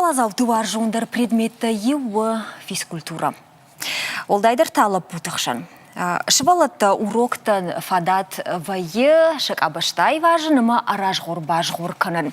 Скъоладзауты уарзондӕр предметтӕй иу у физкультурӕ. Уӕлдайдӕр та лӕппуты хсӕн. Сывӕллӕттӕ уроктӕн фадат вӕййы сӕ къабӕзтӕ аивазын ӕмӕ аразгъор-базгъор кӕнын.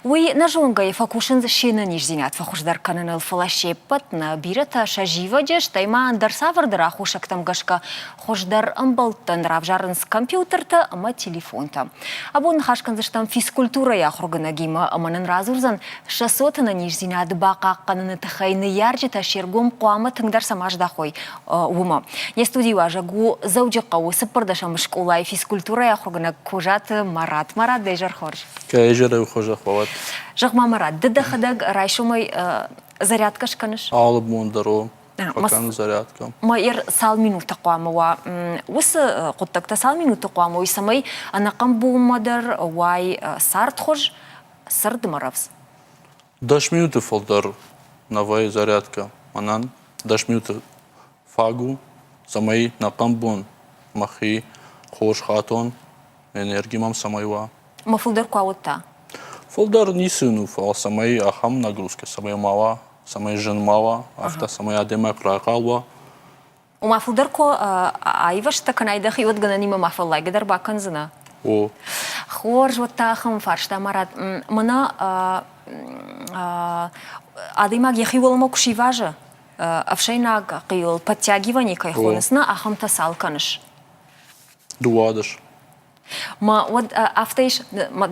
Уый нӕ зонгӕйӕ фӕкусынц се нӕниздзинад фӕхуыздӕр кӕныныл, фӕлӕ се ппӕт нӕ, бирӕтӕ сӕ зивӕджы, стӕй ма ӕндӕр цавӕрдӕр аххосӕгтӕм гӕсгӕ хуыздӕр ӕмбӕлттӕн равзарынц компьютертӕ ӕмӕ телефонтӕ. Абон ныхас кӕндзыстӕм физкультурӕйы ахуыргӕнӕгимӕ ӕмӕ нын радзурдзӕн, сӕ цоты ӕнӕниздзинад бахъахъхъӕныны тыххӕй ныййарджытӕ се ргом хъуамӕ тынгдӕр цӕмӕ здахой, уымӕ. Не студийы уазӕг у Дзӕуджыхъӕуы цыппӕрдӕсӕм скъолайы физкультурӕйы ахуыргӕнӕг Козаты Марат. Марат, дӕ изӕр хорз. Изӕрӕй хорзӕх бауат. Зӕгъ-ма, Марат, ды дӕхӕдӕг райсомӕй зарядкӕ скӕныс? Алы бон дӕр о. Фӕкӕны зарядкӕ. Ма цал минуты хъуамӕ уа уыцы хъуыддӕгтӕ цал минуты хъуамӕ уой, цӕмӕй ӕнӕхъӕн бонмӕ дӕр уай цардхуыз, цырд ӕмӕ рӕвдз? 10 минуты фылдӕр нӕ вӕййы зарядкӕ. Мӕнӕн 10 минуты фаг у, цӕмӕй ӕнӕхъӕн бон мӕхи хорз хатон, энерги мӕм цӕмӕй уа. Ма фылдӕр куы ауыдта? Фылдӕр ницы у, фӕлӕ цӕмӕй ахӕм нагрузкӕ цӕмӕй ма уа, цӕмӕй зын ма уа, афтӕ цӕмӕй адӕймаг райхъал уа. Ома фылдӕр куы аивӕзтӕ кӕнай дӕхи, уӕд гӕнӕнимӕ ма фӕллайгӕ дӕр бакӕндзынӕ? О. Хорз, уӕд та ахӕм фарста ма рад. Мӕнӕ адӕймаг йӕхи уӕлӕмӕ куы сивазы, ӕфсӕйнаг хъил подтягивание кӕй хонынц, нӕ, ахӕмтӕ цал кӕныс? 12. Ма уӕд афтӕ ис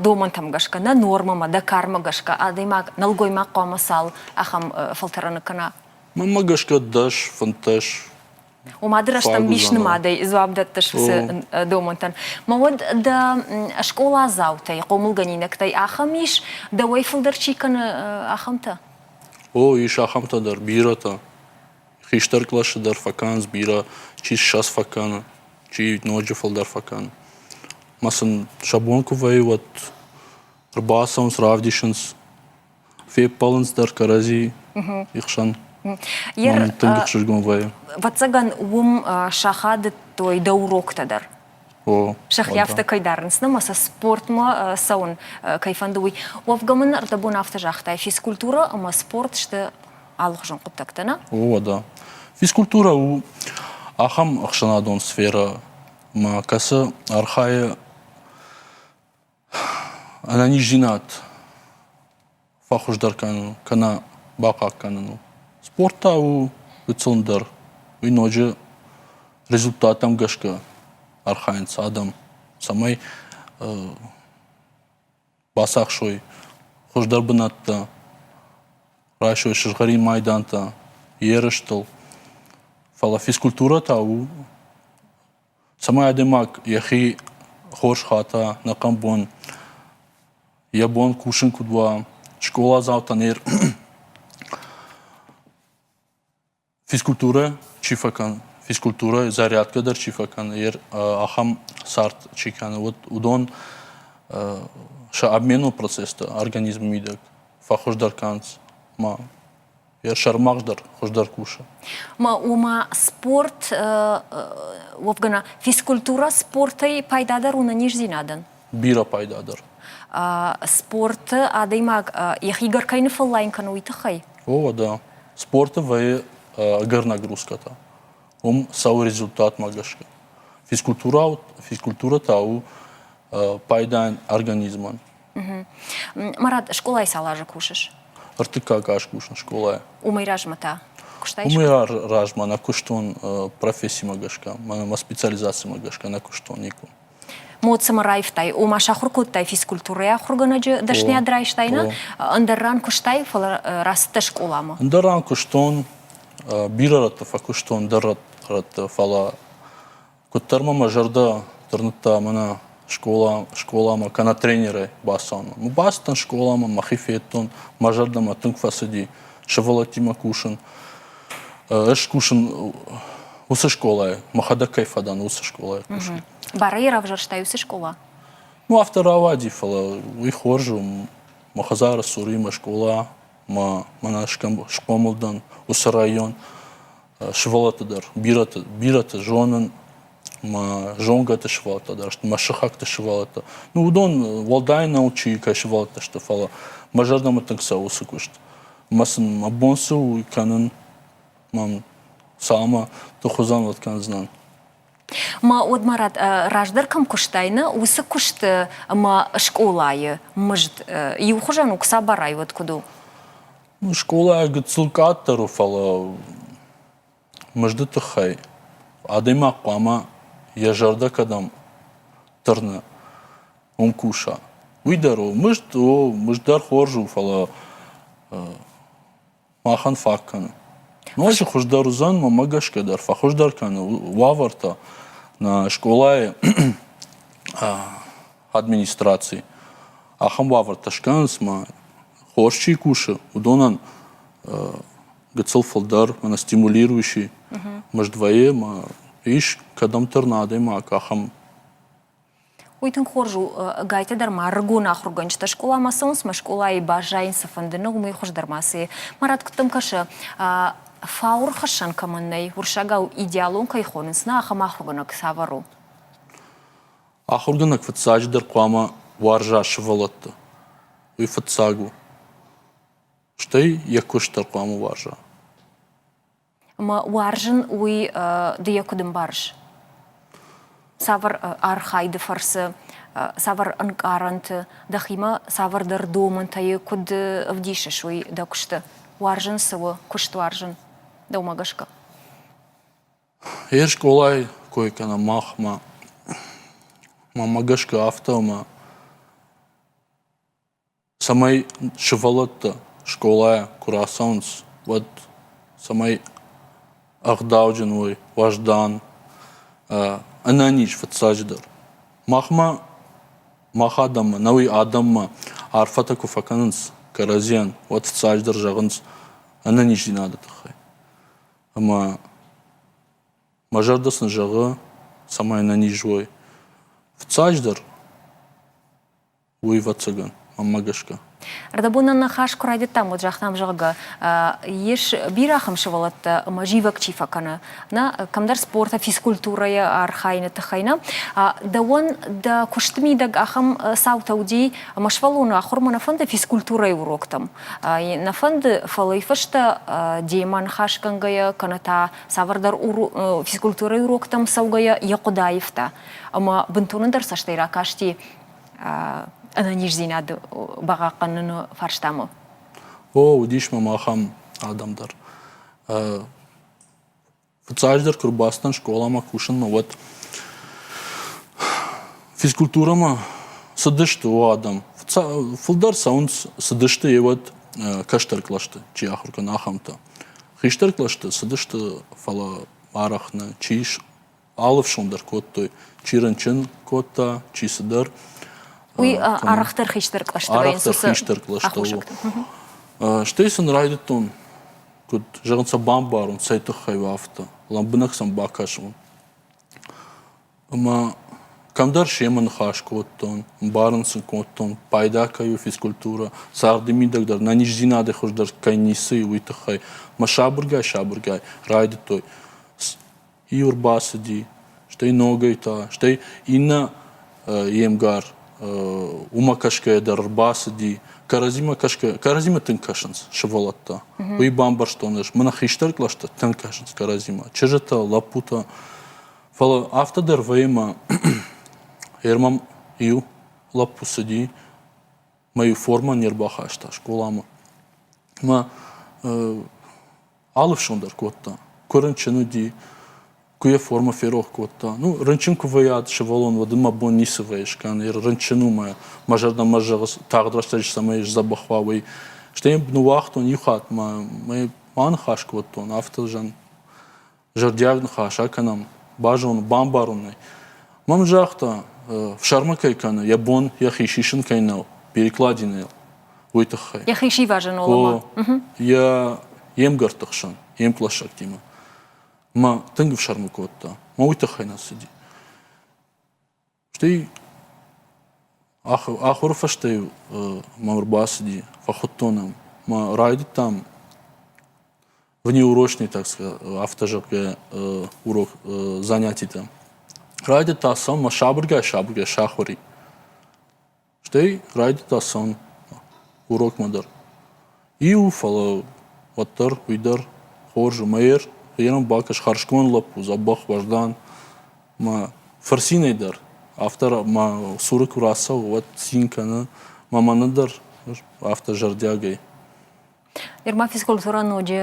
домӕнтӕм гӕсгӕ, нӕ нормӕмӕ, дӕ кармӕ гӕсгӕ адӕймаг, нӕлгоймаг хъуамӕ цал ахӕм фӕлтӕрӕны кӕна? Мӕнмӕ гӕсгӕ 10, 15. Ома ды рӕстӕмбис нымадӕй дзуапп дӕттыс уыцы домӕнтӕн. Ма уӕд дӕ скъоладзаутӕй, хъомылгӕнинӕгтӕй ахӕм ис, дӕуӕй фылдӕр чи кӕны, ахӕмтӕ? О, ис ахӕмтӕ дӕр, бирӕтӕ. Хистӕр къласы дӕр фӕкӕнынц бирӕ, чи 20 фӕкӕны, чи ноджы фылдӕр фӕкӕны. Ӕмӕ сын сӕ бон куы вӕййы, уӕд ӕрбацӕуынц, равдисынц, феппӕлынц дӕр кӕрӕдзи хсӕн. Мӕн тынг ӕхсызгон вӕййы. Ӕвӕццӕгӕн, уым сахадыдтой дӕ уроктӕ дӕр. О, Сӕхи афтӕ кӕй дарынц, нӕ сӕ спортмӕ цӕуын кӕй фӕнды, уый. Уӕвгӕ мын ӕрдӕбон афтӕ загътай, физкультурӕ ӕмӕ спорт сты алыхуызон хъуыддӕгтӕ, нӕ? О, да. Физкультурӕ у ахӕм ӕхсӕнадон сферӕ, ӕмӕ кӕцы архайы ӕнӕниздзинад фӕхуыздӕр кӕнын кӕнӕ бахъахъхъӕныныл. Спорт та у гыццылдӕр, уый ноджы результаттӕм гӕсгӕ архайынц адӕм, цӕмӕй бацахсой хуыздӕр бынӕттӕ, райсой сызгъӕрин майдантӕ ерыстыл. Фӕлӕ физкультурӕ та у, цӕмӕй адӕймаг йӕхи хорз хата, ӕнӕхъӕн бон йӕ бон кусын куыд уа, скъоладзаутӕн Физкультурӕ чи фӕкӕны, физкультурӕ зарядкӕ дӕр чи фӕкӕны, ахӕм цард чи кӕны, уӕд уыдон сӕ обменон процесстӕ организмы мидӕг фӕхуыздӕр кӕнынц ма йӕ сӕрмагъз дӕр хуыздӕр кусы. Ма уымӕ спорт, уӕвгӕ физкультурӕ спортӕй пайдадӕр у ӕнӕниздзинадӕн? Бирӕ пайдадӕр. Спорты адӕймаг йӕхи гӕр кӕй ныффӕллайын кӕны, уый тыххӕй? О, да. Спорты вӕййы ӕгӕр нагрузкӕтӕ. Уым цӕуы результатмӕ гӕсгӕ. Физкультура, физкультура та у пайда организмӕн. Марат, скъолайы цал азы кусыс? Ӕртыккаг аз кусын скъолайы. Уымӕй размӕ та куыстай? Уымӕй размӕ нӕ куыстон профессимӕ гӕсгӕ, мӕ специализацимӕ гӕсгӕ нӕ куыстон никуы. Моцымӕ раивтай, ома сахуыр кодтай физкультурӕйы ахуыргӕнӕджы дӕсныйад райстай, нӕ? Ӕндӕр ран куыстай, фӕлӕ рацыдтӕ скъоламӕ. Ӕндӕр ран куыстон, бирӕ рӕтты фӕкуыстон, ӕндӕр рӕтты, фӕлӕ куыддӕр мӕ мӕ зӕрдӕ тырныдта мӕнӕ скъола, скъоламӕ кӕнӕ тренерӕй бацӕуынмӕ. Бацыдтӕн скъоламӕ, мӕхи федтон, мӕ зӕрдӕмӕ тынг фӕцыди сывӕллӕттимӕ кусын. Ӕз кусын уыцы скъолайы, мӕхӕдӕг кӕй фӕдӕн, уыцы скъолайы кусын. Барӕй равзӕрстай уыцы скъола? Ну, афтӕ рауади, фӕлӕ уый хорз у. Мӕ хӕдзары цур и мӕ скъола, мӕ мӕнӕ схъомыл дӕн уыцы район. Сывӕллӕтты дӕр бирӕты, бирӕты зонын, мӕ зонгӕты сывӕллӕттӕ дӕр сты, мӕ сыхӕгты сывӕллӕттӕ. Ну, уыдон уӕлдай нӕу, чи кӕй сывӕллӕттӕ сты, фӕлӕ мӕ зӕрдӕмӕ тынг цӕуы уыцы куыст. Ӕмӕ сын мӕ бон цы у, уый кӕнын. Мӕм цалынмӕ тыхуыдзӕн, уӕд кӕндзынӕн. Ма уӕд ма раздӕр кӕм куыстай, нӕ уыцы куысты ӕмӕ скъолайы мызд иухуызӕн у, куы сӕ барай, уӕд куыд у? Скъолайы гыццыл къаддӕр у, фӕлӕ мызды тыххӕй адӕймаг хъуамӕ йӕ зӕрдӕ кӕдӕм тырны, уым куса. Уый дӕр у. Мызд у, мызд дӕр хорз у, фӕлӕ махӕн фаг кӕны. Ноджы хуыздӕр уыдзӕн, мӕнмӕ гӕсгӕ дӕр фӕхуыздӕр кӕны уавӕртӕ нӕ скъолайы администраци. Ахӕм уавӕртӕ скӕнынц ма хорз чи кусы, уыдонӕн гыццыл фылдӕр, мӕнӕ стимулирующий мызд вӕййы ӕмӕ ис кӕдӕмдӕр нӕ адӕймаг ахӕм. Уый тынг хорз у. Гайтӕ дӕр ма ӕрыгон ахуыргӕнджытӕ скъоламӕ цӕуынц, ма скъолайы баззайын цы фӕнды, нӕ уымӕй хуыздӕр ма цы. Марат, куыд дӕм кӕсы, фаур хӕссӕн кӕмӕн нӕй, уырыссагау идеалон кӕй хонынц, нӕ ахӕм ахуыргӕнӕг цавӕр у? Ахуыргӕнӕг фыццаджыдӕр хъуамӕ уарза сывӕллӕтты. Уый фыццаг у. Стӕй йӕ куыст дӕр хъуамӕ уарза. Ӕмӕ уарзын, уый ды йӕ куыд ӕмбарыс? Цавӕр архайды фӕрцы, цавӕр ӕнкъарӕнты, дӕхимӕ цавӕрдӕр домӕнтӕ куыд ӕвдисыс уый дӕ куысты? Уарзын цы у, куыст уарзын, дӕумӕ гӕсгӕ? Йе скъолайы кой кӕнӕм махмӕ. Мӕнмӕ гӕсгӕ афтӕ ӕмӕ цӕмӕй сывӕллӕттӕ скъолайӕ куы рацӕуынц, уӕд цӕмӕй ӕгъдауджын уой, уӕздан, ӕнӕниз фыццаджыдӕр. Махмӕ, мах адӕммӕ, нӕуи адӕммӕ арфӕтӕ куы фӕкӕнынц кӕрӕдзийӕн, уӕд фыццаджыдӕр зӕгъынц ӕнӕниздзинады тыххӕй. Ӕмӕ мӕ зӕрдӕ сын зӕгъы, цӕмӕй ӕнӕниз уой. Фыццаджыдӕр уый, ӕвӕццӕгӕн, мӕнмӕ гӕсгӕ. Ӕрдӕбонӕн ныхас куы райдыдтам, уӕд загътам, зӕгъгӕ, ис бирӕ ахӕм сывӕллӕттӕ ӕмӕ зивӕг чи фӕкӕны, нӕ, кӕмдӕр спорты, физкультурӕйы архайыны тыххӕй, нӕ. Дӕуӕн дӕ куысты мидӕг ахӕм цаутӕ уыди, ӕмӕ сывӕллоны ахуырмӕ нӕ фӕнды физкультурӕйы уроктӕм, нӕ фӕнды, фӕлӕ уый фӕстӕ демӕ ныхасгӕнгӕйӕ, кӕнӕ та цавӕрдӕр физкультурӕйы уроктӕм цӕугӕйӕ йӕ хъуыды аивта ӕмӕ бынтон ӕндӕр цӕстӕй ракасти ӕнӕниздзинады бахъахъхъӕныны фарстамӕ? О, уыдис мӕм ахӕм адӕм дӕр. Фыццаджыдӕр куы рбацыдтӕн скъоламӕ кусынмӕ, уӕд физкультурӕмӕ цыдысты о адӕм. Фылдӕр цӕуынц, цыдысты еуӕд кӕстӕр кълӕсты, чи ахуыр кӕны, ахӕмтӕ. Хистӕр кълӕсты цыдысты, фӕлӕ арӕх нӕ, чи ис алы фсон дӕр кодтой. Чи рынчын кодта, чи цыдӕр. Уый арӕхдӕр хистӕр кълӕсты Арӕхдӕр хистӕр кълӕсты у. Стӕй сын райдыдтон, куыд зӕгъын сӕ бамбарон, цӕй тыххӕй у афтӕ. Лӕмбынӕг сӕм бакӕсон. Ӕмӕ кӕмдӕр семӕ ныхас кодтон, ӕмбарын сын кодтон, пайда кӕй у физкультурӕ, царды мидӕг дӕр нӕниздзинады хуыздӕр кӕй ницы и, уый тыххӕй. Мӕ сабыргай-сабыргай райдыдтой иу ӕрбацыди, стӕй ногӕй та, стӕй иннӕ йе мгар уымӕ кӕсгӕйӕ дӕр ӕрбацыди. Кӕрӕдзимӕ кӕсгӕ, кӕрӕдзимӕ тынг кӕсынц сывӕллӕттӕ. Уый бамбӕрстон ӕз. Мӕнӕ хистӕр кълӕсты тынг кӕсынц кӕрӕдзимӕ. Чызджытӕ, лӕппутӕ. Фӕлӕ афтӕ дӕр вӕййы мӕ Ермӕм иу лӕппу цыди, мӕ иу формӕ не рбахаста скъоламӕ. Мӕ алы фсон дӕр кодта. Куы рынчын уыди, куы йӕ формӕ ферох кодта. Ну, рынчын куы вӕййат сывӕллон, уӕд ын мӕ бон ницы вӕййы скӕнын. Рынчын у мӕ, мӕ зӕрдӕмӕ зӕгъы, тагъд рӕстӕджы цӕмӕй сдзӕбӕх уа, уый. Стӕй йын ныууагътон иу хатт, мӕ, мӕ аныхас кодтон, афтӕ зӕн зӕрдиаг ныхас акӕнӕм, базон, бамбарон ӕй. Мӕм загъта, фсӕрмы кӕй кӕны, йӕ бон йӕхи сисын кӕй нӕу, перекладинӕйыл, уый тыххӕй. Йӕхи сивазын олама. Йӕ йе мгӕртты хсӕн, йе мкъласӕгтимӕ. Мӕ тынг ӕфсӕрмы кодта. Мӕ уый тыххӕй нӕ цыди. Стӕй ахуыры фӕстӕ-иу мӕм ӕрбацыди, фӕхуыдтон ӕм. Мӕ райдыдтам внеурочный, так сказать, афтӕ зӕгъгӕ, урок занятитӕ. Райдыдта цӕуын мӕ сабыргай-сабыргай сахуыр и. Стӕй райдыдта цӕуын урокмӕ дӕр. Иу, фӕлӕ уӕддӕр уый дӕр хорз у. Мӕ йӕм бакӕс хӕрзконд лӕппу, дзӕбӕх, уӕздан. Мӕ фырцинӕй дӕр афтӕ мӕ цуры куы рацӕуы, уӕд цин кӕны. Мӕ мӕны дӕр афтӕ зӕрдиагӕй. Нырма физкультура ноджы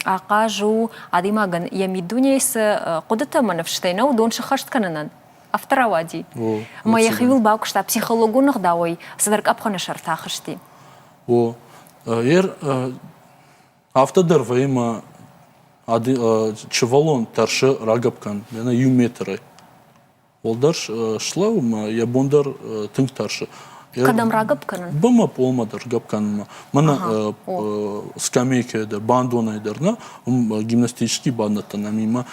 ахъаз у адӕймагӕн йӕ миддунейы цы хъуыдытӕ ӕмӕ ныфсытӕй нӕ, уыдон сыххӕст кӕнынӕн. Афтӕ рауади. Ӕмӕ йӕхиуыл бакуыста психологон ӕгъдауӕй цыдӕр къӕпхӕны сӕрты ахызти. О, ер афтӕ дӕр вӕййы мӕ сывӕллон тӕрсы рагӕпп кӕн, мӕнӕ иу метрӕй. Уӕлдӕр слӕуу мӕ йӕ бон дӕр тынг тӕрсы. Кӕдӕм рагӕпп кӕнын? Бынмӕ пъолмӕ дӕр гӕпп кӕнынмӕ. Мӕнӕ скамейкӕйӕ дӕр, бандонӕй дӕр нӕ, уым гимнастический бандӕттӕ нӕм имӕ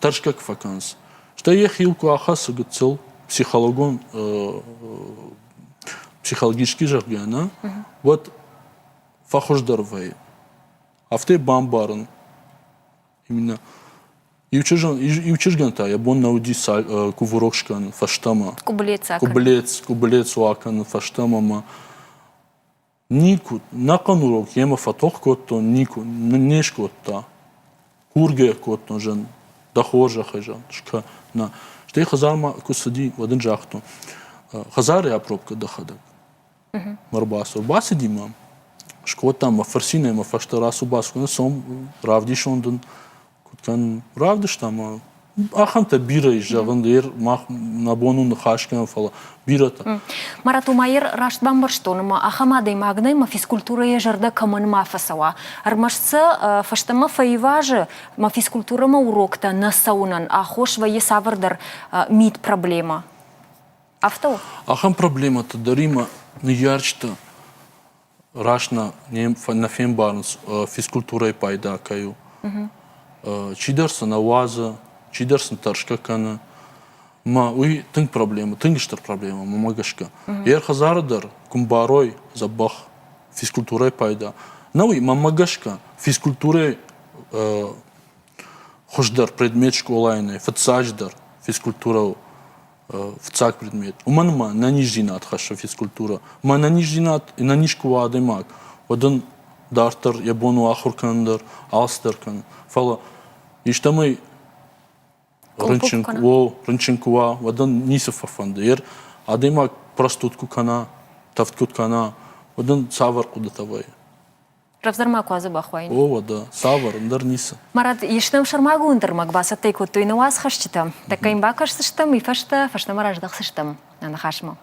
тӕрсгӕ куы фӕкӕнынц. Стӕй йӕхиуыл куы ахӕцы гыццыл психологон психологически зӕгъгӕ, нӕ, уӕд фӕхуыздӕр вӕййы. Афтӕ бамбарын, именно иу чызгӕн, иу чызгӕн та йӕ бон нӕ уыди кувырок скӕнын фӕстӕмӕ. Къуыбылец акӕнын. Къуыбылец, къуыбылец акӕнын фӕстӕмӕ мӕ Никуы, нӕхъӕн урок йемӕ фӕтох кодтон, никуы, не скодта. Кургӕ кодтон, зӕн, дӕ хорзӕхӕй, зӕн, скӕ, нӕ. Стӕй хӕдзармӕ куы цыди, уӕд ын загътон, хӕдзары апробкӕ дӕхӕдӕг. Мӕ рбацу. Бацыди мӕм, скодта мӕ фырцинӕй мӕ фӕстӕ рацу-бацу, цом, равдисон дын, Куыд кӕнын? Равдыста ма. Ахӕмтӕ бирӕ ис, зӕгъын, дӕр мах нӕ бон у ныхас кӕнын, фӕлӕ бирӕтӕ. Марат Умайыр раст бамбӕрстон, ӕмӕ ахӕм адӕймаг нӕй, мӕ физкультурӕ йӕ зӕрдӕ кӕмӕн ма фӕцӕуа. Ӕрмӕст сӕ фӕстӕмӕ фӕивазы, мӕ физкультурӕмӕ уроктӕ нӕ цӕуынӕн аххос вӕййы цавӕрдӕр мидпроблемӕ. Афтӕ у? Ахӕм проблемӕтӕ дӕр имӕ ныййарджытӕ раст нӕ, нӕ фембарынц, физкультурӕйы пайда кӕй у. Чидӕр сын нӕ уадзы, чидӕр сын тӕрсгӕ кӕны. Мӕ уый тынг проблема, тынг стыр проблема, мӕмӕ гӕсгӕ. Йе хӕдзары дӕр куы мбарой дзӕбӕх физкультурӕйы пайда. Нӕ уый, мӕнмӕ гӕсгӕ, физкультурӕйы хуыздӕр предмет скъолайы нӕй, фыццаджыдӕр физкультурӕ у. Фыццаг предмет. Уымӕн ӕмӕ ӕнӕниздзинад хӕссы физкультурӕ. Мӕ ӕнӕниздзинад, ӕнӕниз куы уа адӕймаг, уӕд ын дарддӕр йӕ бон у ахуыр кӕнын дӕр, алцыдӕр кӕнын. Фӕлӕ истӕмӕй рынчын, о, рынчын куы уа, уӕд ын ницы фӕфӕнды. Ер адӕймаг простуд куы кӕна, тӕвд куыд кӕна, уӕд ын цавӕр хъуыдытӕ вӕййы? Рӕвдздӕр ма куы адзӕбӕх уаин. О, уӕдӕ, цавӕр, ӕндӕр ницы. Марат, истӕм сӕрмагонд ӕрмӕг бацӕттӕ кодтой нӕ уацхӕсджытӕ. Тӕккӕ йын бакӕсдзыстӕм, уый фӕстӕ фӕстӕмӕ раздӕхдзыстӕм нӕ ныхасмӕ.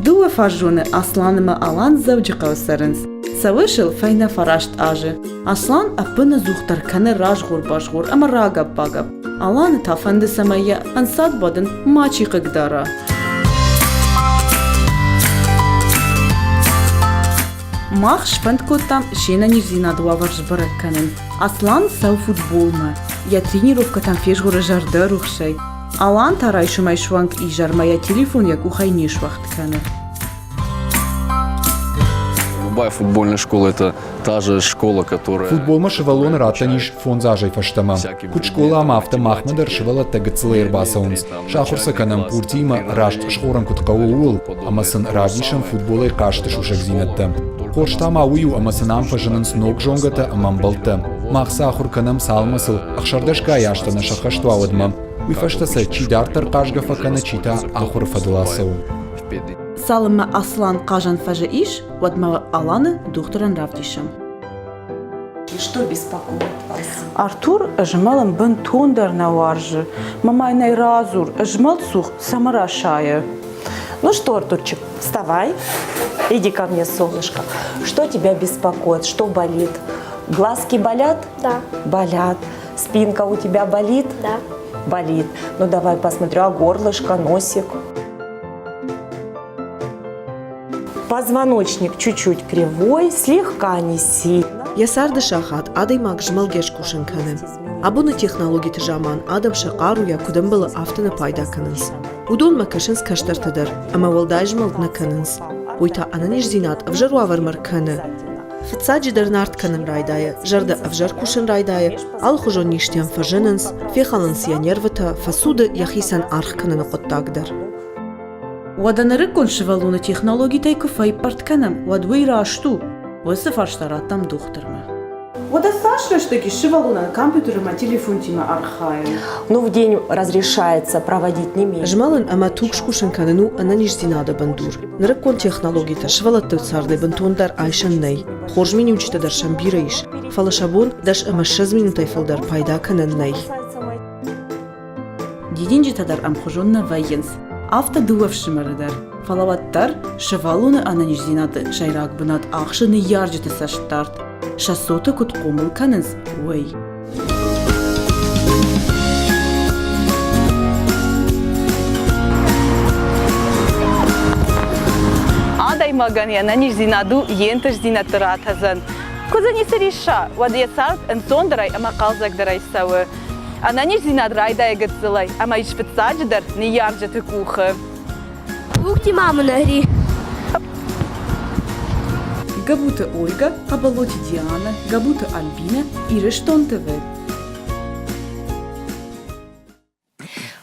Дыууӕ фаззоны Аслан ӕмӕ Алан Дзӕуджыхъӕуы цӕрынц. Цӕуы сыл фӕйнӕ фараст азы. Аслан ӕппынӕдзухдӕр кӕны разгъор-базгъор ӕмӕ рагӕпп-багӕпп. Аланы та фӕнды, цӕмӕй йӕ ӕнцад бадын мачи хъыгдара. Мах сфӕнд кодтам се нӕниздзинады уавӕр сбӕрӕг кӕнын. Аслан цӕуы футболмӕ. Йӕ тренировкӕтӕм фезгъоры зӕрдӕрухсӕй. Алан та райсомӕй суанг изӕрмӕ йӕ телефон йӕ къухӕй не суӕгъд кӕны. Любая футбольная школа – это та же школа, которая... Футболмӕ сывӕллоны раттӕн ис фондз азӕй фӕстӕмӕ. Куыд скъоламӕ, афтӕ махмӕ дӕр сывӕллӕттӕ гыццылӕй ӕрбацӕуынц. Сахуыр сӕ кӕнӕм пуртиимӕ раст згъорын куыд хъӕуы, ууыл, ӕмӕ сын равдисӕм футболӕй хъазты сусӕгдзинӕдтӕ. Хорз та ма уый у, ӕмӕ сын ам фӕзынынц ног зонгӕтӕ ӕмӕ ӕмбӕлттӕ. Мах сӕ ахуыр кӕнӕм, цалынмӕ сыл ӕхсӕрдӕсгай азтӕ нӕ сӕххӕст уа, уӕдмӕ. Уый фӕстӕ сӕ чи дарддӕр хъазгӕ фӕкӕны, чи та ахуыры фӕдыл ацӕуы. Цалынмӕ Аслан хъазӕн фӕзы ис, уӕдмӕ Аланы дохтырӕн равдисӕм. Что беспокоит вас? Артур змӕлын бынтондӕр нӕ уарзы. Мамай нӕй радзур, змӕлдцух цӕмӕ расайы? Ну что, Артурчик, вставай, иди ко мне, солнышко. Что тебя беспокоит, что болит? Глазки болят? Да. Болят. Спинка у тебя болит? Да. Болит. Ну давай посмотрю, а горлышко, носик? Позвоночник чуть-чуть кривой, слегка не сильно. Йӕ царды сахат адӕймаг змӕлгӕ скусын кӕны. Абоны технологиты заман адӕм сӕ хъаруйӕ куыд ӕмбӕлы, афтӕ нӕ пайда кӕнынц. Уыдонмӕ кӕсынц кӕстӕртӕ дӕр ӕмӕ уӕлдай змӕлд нӕ кӕнынц. Уый та ӕнӕниздзинад ӕвзӕр уавӕрмӕ ркӕны. Фыццаджыдӕр нард кӕнын райдайы, зӕрдӕ ӕвзӕр кусын райдайы, алыхуызон низтӕм фӕзынынц, фехӕлынц йӕ нервытӕ, фӕцуды йӕхицӕн аргъ кӕныны хъуыддаг дӕр. Уӕдӕ нырыккон сывӕллоны технологитӕй куы фӕиппӕрд кӕнӕм, уӕд уый раст у. Уыцы фарста радтам дохтырмӕ. Уӕдӕ цас рӕстӕг ис сывӕллонӕн компьютер ӕмӕ телефонтимӕ архайын? Ну, в день разрешается проводить не менее. Змӕлын ӕмӕ туг скусын кӕнын у ӕнӕниздзинады бындур. Нырыккон технологитӕ сывӕллӕтты цардӕй бынтондӕр айсӕн нӕй. Хорз миниуджытӕ дӕр сӕм бирӕ ис, фӕлӕ сӕ бон 10 ӕмӕ 20 минутӕй фылдӕр пайда кӕнӕн нӕй. Дидинджытӕ дӕр ӕмхуызон нӕ вӕййынц, афтӕ дыууӕ фсымӕры дӕр. Фӕлӕ уӕддӕр сывӕллоны ӕнӕниздзинады сӕйраг бынат ахсы ныййарджыты цӕстдард, сӕ цоты куыд хъомыл кӕнынц, уый. Адӕймагӕн йе нӕниздзинад у йе нтыстдзинӕдты ратӕдзӕн. Куы дзы ницы рисса, уӕд йӕ цард ӕнцондӕрӕй ӕмӕ хъӕлдзӕгдӕрӕй цӕуы. Ӕнӕниздзинад райдайы гыццылӕй ӕмӕ ис фыццаджыдӕр ныййарджыты къухы. Лукти мамы ри. Габуты Ольга, Хъӕбӕлоти Диана, Габуты Альбина, Ирыстон ТВ.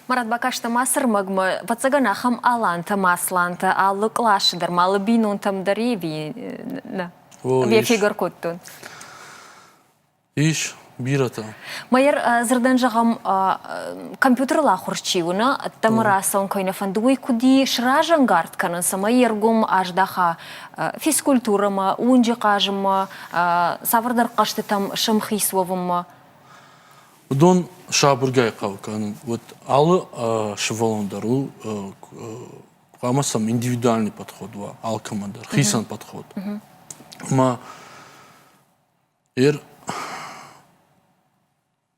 Марат бакастӕ ма цы рмӕгмӕ, ӕвӕццӕгӕн, ахӕм алантӕ, маслантӕ алы къласы дӕр, ма алы бинонтӕм дӕр еви нӕ? Ӕви фегӕр кодтон? Ис бирӕтӕ. Майор, дзырдӕн зӕгъӕм, компьютерыл ахуыр чи у, нӕ, ӕддӕмӕ рацӕуын кӕй нӕ фӕнды, уый куыд и сразӕнгард кӕнын, цӕмӕй йе ргом аздаха физкультурӕмӕ, уынджы хъазынмӕ, цавӕрдӕр хъӕзтытӕм сӕмхиц уӕвынмӕ? Уыдон сабыргай хъӕуы кӕнын. Вот алы сывӕллон дӕр у хъуамӕ сӕм индивидуальный подход уа алкӕмӕн дӕр, хицӕн подход. Ӕмӕ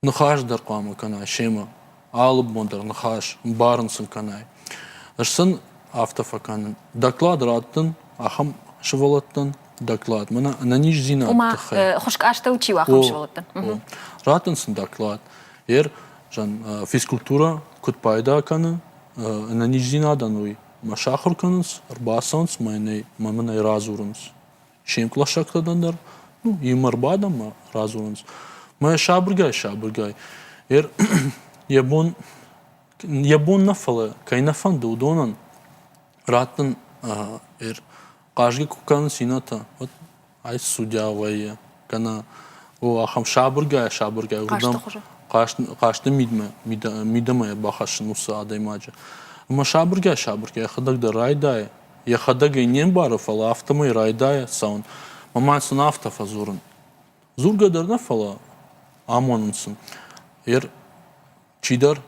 Ныхас дӕр хъуамӕ кӕнай семӕ, алы бон дӕр ныхас, ӕмбарын сын кӕнай. Ӕз сын афтӕ фӕкӕнын, доклад раттын ахӕм сывӕллӕттӕн, доклад, мӕнӕ ӕнӕниздзинады тыххӕй. Хуыскъастӕу чи у, ахӕм сывӕллӕттӕн. Раттын сын доклад. Ер, физкультурӕ куыд пайда кӕны ӕнӕниздзинадӕн, уый мӕ сахуыр кӕнынц, ӕрбацӕуынц мӕ мын ӕй радзурынц. Се мкъласӕгтӕ дӕр ну, иумӕ ӕрбадӕм ӕмӕ радзурынц. Мӕ сабыргай-сабыргай йӕ бон йӕ бон нӕ, фӕлӕ кӕй нӕ фӕнды, уыдонӕн раттын хъазгӕ куы кӕнынц иннӕтӕ, уӕд ай судья вӕййы, кӕнӕ о, ахӕм сабыргай-сабыргай уырдӕм хъазты мидмӕ мидӕмӕ бахӕссын уыцы адӕймаджы. Ӕмӕ сабыргай-сабыргай йӕхӕдӕг дӕр райдайы йӕхӕдӕг ӕй не мбары, фӕлӕ афтӕмӕй райдайы цӕуын. Мӕ мад сын афтӕ фӕдзурын. Дзургӕ дӕр нӕ, фӕлӕ амонын сын. Ер чидӕр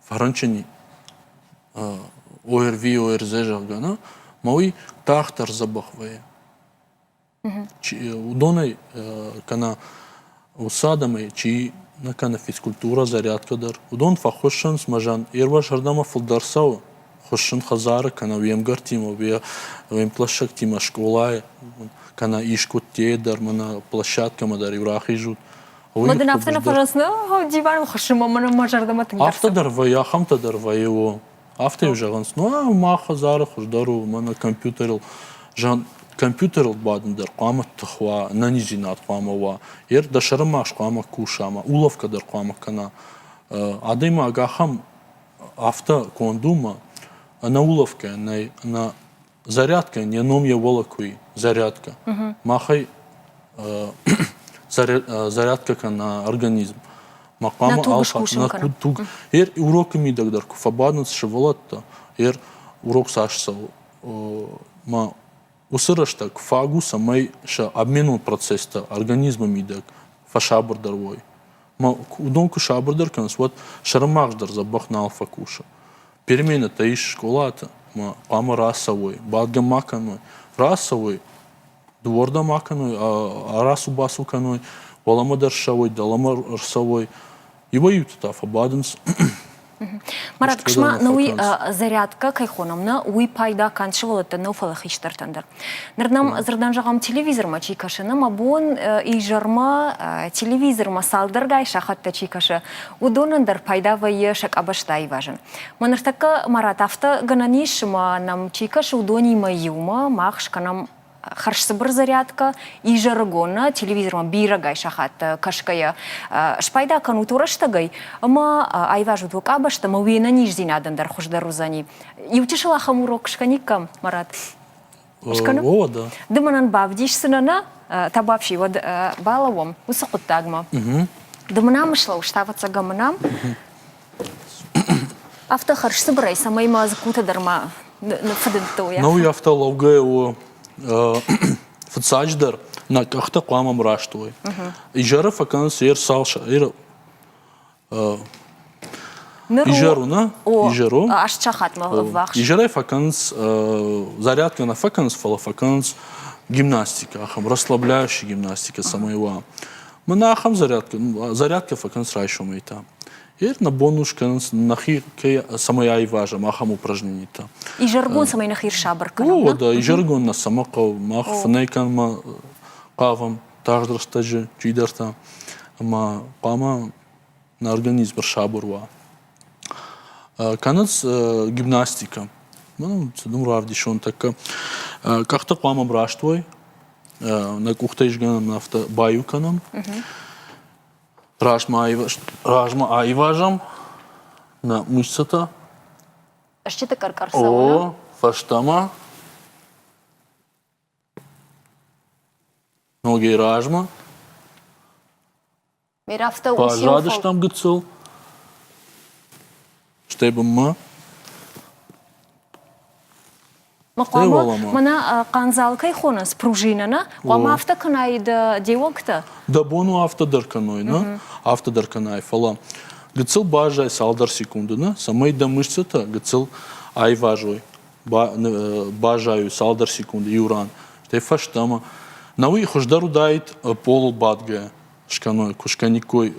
фӕрынчын и, ОРВИ, ОРЗ, зӕгъгӕ, нӕ, мӕ уый тагъддӕр дзӕбӕх вӕййы. Уыдонӕй кӕнӕ уыцы адӕмӕй чи нӕ кӕны физкультурӕ, зарядкӕ дӕр, уыдон фӕхуыссынц мӕ зӕн йе рвӕзӕрдӕмӕ фылдӕр цӕуы, хуыссын хӕдзары кӕнӕ уе мгӕрттимӕ, уе мплощадкӕтимӕ скъолайы кӕнӕ искуыдтӕ дӕр мӕнӕ площадкӕмӕ дӕр-иу рахизут. Уый дын афтӕ нӕ фӕзӕгъынц, нӕ, диваныл хуыссынмӕ мӕнӕ мӕ зӕрдӕмӕ тынгдӕр Афтӕ дӕр вӕййы, ахӕмтӕ дӕр вӕййы, о. Афтӕ-иу зӕгъынц, ну, мах хӕдзары хуыздӕр у, мӕнӕ компьютерыл. Зӕгъын, компьютерыл бадын дӕр хъуамӕ тых уа, ӕнӕниздзинад хъуамӕ уа, йе дӕ сӕрымагъз хъуамӕ куса ӕмӕ улӕфгӕ дӕр хъуамӕ кӕна. Адӕймаг ахӕм афтӕ конд у мӕ ӕнӕулӕфгӕ нӕй, ӕнӕ зарядкӕ йӕ ном йӕ уӕлӕ куы и, зарядкӕ. Махӕй зарядкӕ кӕна организм. Ма хъуамӕ алхатт туг. Ер урокы мидӕг дӕр куы фӕбадынц сывӕллӕттӕ, ер урок цас цӕуы, ма уыцы рӕстӕг фаг у, цӕмӕй сӕ обменон процесстӕ организмы мидӕг фӕсабырдӕр уой. Ма уыдон куы сабырдӕр кӕнынц, уӕд сӕрымагъз дӕр дзӕбӕх нал фӕкусы. Переменӕтӕ ис скъолаты, ма хъуамӕ рацӕуой, бадгӕ ма кӕной. Рацӕуой, дыууӕрдӕм акӕной, арацу-бацу кӕной, уӕлӕмӕ дӕр ссӕуой, дӕлӕмӕ ӕрцӕуой. Иуӕй-иутӕ та фӕбадынц. Марат, куысма, ну уый зарядкӕ кӕй хонӕм, нӕ, уый пайда канд сывӕллӕттӕн нӕу, фӕлӕ хистӕртӕн дӕр. Ныр нӕм дзырдӕн зӕгъӕм, телевизормӕ чи кӕсы, нӕм абон изӕрмӕ телевизормӕ цалдӕргай сахӕттӕ чи кӕсы, уыдонӕн дӕр пайда вӕййы сӕ къабӕзтӕ аивазын. Мӕ ныртӕккӕ Марат афтӕ гӕнӕн ис, ӕмӕ нӕм чи кӕсы, уыдонимӕ иумӕ мах скӕнӕм хӕрзцыбыр зарядкӕ, изӕрыгон нӕ телевизормӕ бирӕгай сахаттӕ кӕсгӕйӕ спайда кӕнут рӕстӕгӕй ӕмӕ аивазут уӕ къабӕзтӕ ӕмӕ уе нӕниздзинадӕн дӕр хуыздӕр уыдзӕни. Иу чысыл ахӕм урок скӕниккам, Марат? Скӕнӕм? О, да. Ды мӕнӕн бавдисдзынӕ нӕ, табуафси, уӕд балӕууӕм уыцы хъуыддагмӕ. Ды мын ам слӕуыс, ӕвӕццӕгӕн мын ам. Афтӕ хӕрзцыбырӕй, цӕмӕй мӕ дзыккутӕ дӕр ма ныффыдындтой. Ну, и афтӕ лӕугӕ у фыццаджыдӕр нӕ къӕхтӕ хъуамӕ ӕмраст уой. Изӕры фӕкӕнынц ерсал Изӕр у, нӕ? Изӕр у. Аст сахатмӕ ӕввахс. Изӕрӕй фӕкӕнынц, зарядкӕ нӕ фӕкӕнынц, фӕлӕ фӕкӕнынц гимнастикӕ, ахӕм расслабляющая гимнастикӕ, цӕмӕй уа. Мӕнӕ ахӕм зарядкӕ, зарядкӕ фӕкӕнынц райсомӕй та. Ер нӕ бон у скӕнынц нӕхи кӕй цӕмӕй аивазӕм, ахӕм упражненитӕ. Изӕрыгон цӕмӕй нӕхи ӕрсабыр кӕнӕм? О, да, изӕрыгон нӕ цӕмӕ хъӕуы, мах фынӕй кӕнынмӕ хъавӕм тагъд рӕстӕджы чидӕртӕ ӕмӕ хъуамӕ нӕ организм ӕрсабыр уа. Кӕнынц гимнастикӕ. Ну, цы дын равдисон тӕккӕ. Къӕхтӕ хъуамӕ ӕмраст уой, нӕ къухтӕ исгӕнӕм, афтӕ баиу кӕнӕм. Размӕ аивазӕм нӕ мышцӕтӕ. Стджыты къӕр-къӕр цӕуы. О, фӕстӕмӕ. Ногӕй размӕ. Баззадыстӕм гыццыл. Стӕй бынмӕ. Хъуамӕ мӕнӕ хъандзал кӕй хонынц, пружина, нӕ? Хъуамӕ афтӕ кӕнай дӕ де уӕнгтӕ? Дӕ бон у афтӕ дӕр кӕной, нӕ? Афтӕ дӕр кӕнай, фӕлӕ гыццыл баззай цалдӕр секунды, нӕ? Цӕмӕй дӕ мышцӕтӕ гыццыл айвазой. баззайой цалдӕр секунды иу ран, стӕй фӕстӕмӕ. Науи хуыздӕр уыдаид полыл бадгӕ скӕной, куы скӕниккой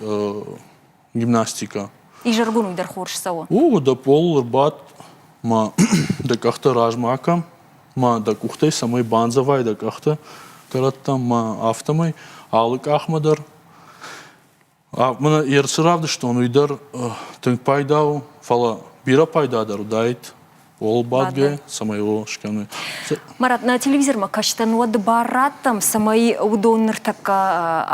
гимнастикӕ. Изӕрыгон уый дӕр хорз цӕуы. О, дӕ полыл ӕрбадт, ма дӕ къӕхтӕ размӕ акӕн, ма дӕ къухтӕй цӕмӕй бандзӕвай дӕ къӕхтӕ кӕрӕттӕм, ма афтӕмӕй алы къахмӕ дӕр Мӕнӕ цы равдыстон, уый дӕр тынг пайда у, фӕлӕ бирӕ пайдадӕр уыдаид пъолыл бадгӕ, цӕмӕй о скӕной. Марат, нӕ телевизормӕ кӕстӕн уӕд бар раттӕм, цӕмӕй уыдон ныртӕккӕ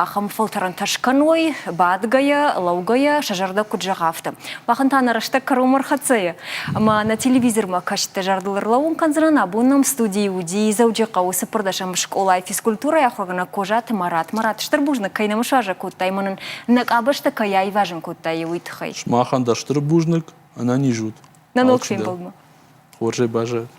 ахӕм фӕлтӕрӕнтӕ скӕной, бадгӕйӕ, лӕугӕйӕ, сӕ зӕрдӕ куыд зӕгъа, афтӕ. Махӕн та нӕ рӕстӕг кӕронмӕ ӕрхӕццӕ и. Ӕмӕ нӕ телевизормӕ кӕсджытӕ зӕрдыл ӕрлӕууын кӕндзынӕн, абон нӕм студийы уыди Дзӕуджыхъӕуы цыппӕрдӕсӕм скъолайы физкультурӕйы ахуыргӕнӕг Козаты Марат. Марат, стыр бузныг, кӕй нӕм суазӕг кодтай ӕмӕ нын нӕ къабӕзтӕ кӕй аивазын кодтай, уый тыххӕй. Сымахӕн дӕр стыр бузныг, ӕнӕниз ут. Нӕ ног фембӕлдмӕ. Хорзӕй баззайут.